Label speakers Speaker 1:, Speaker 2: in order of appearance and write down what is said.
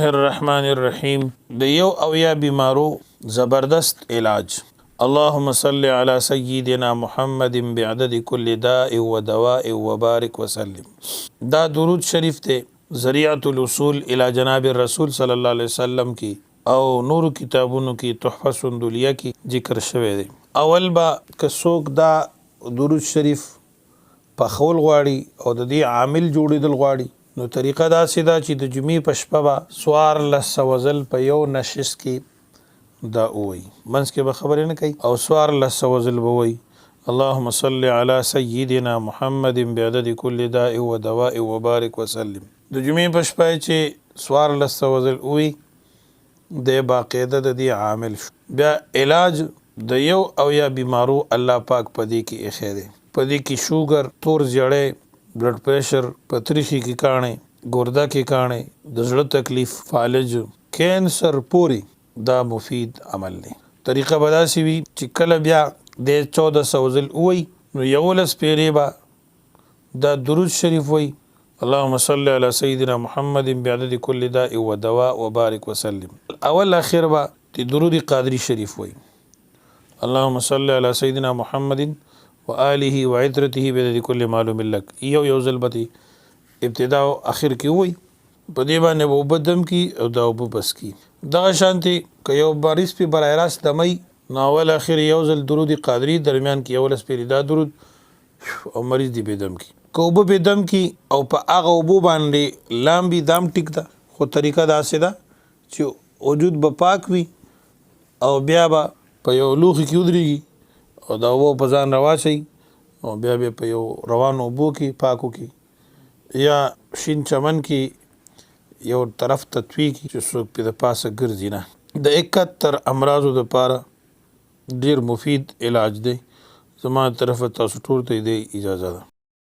Speaker 1: الرحمن الرحیم د یو او یا بیمارو زبردست علاج. اللهم صل علی سیدنا محمد بعدد کل داء و دواء وبارک وسلم. دا درود شریف دی، ذریعة الوصول الی جناب الرسول صلی الله علیه وسلم کی او نورو کتابونو کی تحفه سندولیه کی ذکر شوی دی. اول به که څوک دا درود شریف پخول غواړي او د دې عامل جوړېدل غواړي نو طریقه داسې ده چې د جمعې په شپه به 1400 ځل په یو نشست کې دا ووایي، منځ کې به خبرې نه کوي او 1400 ځل به ووایي اللهم صل علی سیدنا محمد بعدد کل داء و دواء وبارک وسلم. د جمعې په شپه چې 1400 ځل ووایي دی باقاعده د دې عامل شو. بیا علاج د یو او یا بیمارو الله پاک په دې کې ایښی دی. په دې کې شوګر، تور زیړی، بلډ پریشر، په تریخي کې کاڼی، ګرده کې کاڼی، د زړه تکلیف، فالج، کینسر پورې دا مفید عمل دی. طریقه به داسې وي چې کله بیا دی 1400 ځل ووایي نو 11 پیرې به دا درود شریف وایي اللهم صل علی سیدنا محمد بعدد کل داء و دواء وبارک وسلم. اول اخر به د درود قادری شریف وایي اللهم صل علی سیدنا محمد وآله وعترته بعدد کل معلوم لک. یو یو ځل به ابتدا او اخر کې وایي. په دې باندې به اوبه دم کړي او دا اوبه بس کړي. دغه شانتې که یو مریض پې برای راست دموي نو اول اخر یو ځل درود قادري، درمیان کې 11 پېرې دا درود او مریض دې پې دم کړي. که اوبه پې دم کړي او په هغه اوبو باندې لامبي دا هم ټیک ده، خو طریقه داسې ده چې وجود به پاک وي او بیا به په یو لوښي کې ودرېږي او دا اوبه په ځان راواچوي او بیا به په یو روانو اوبو کې پاکو کې یا شین چمن کې یو طرف ته توی کړي چې څوک پې د پاسه ګرځي نه. د 71 امراضو دپاره ډېر مفید علاج دی. زما له طرفه تاسو ټولو ته دې اجازه ده.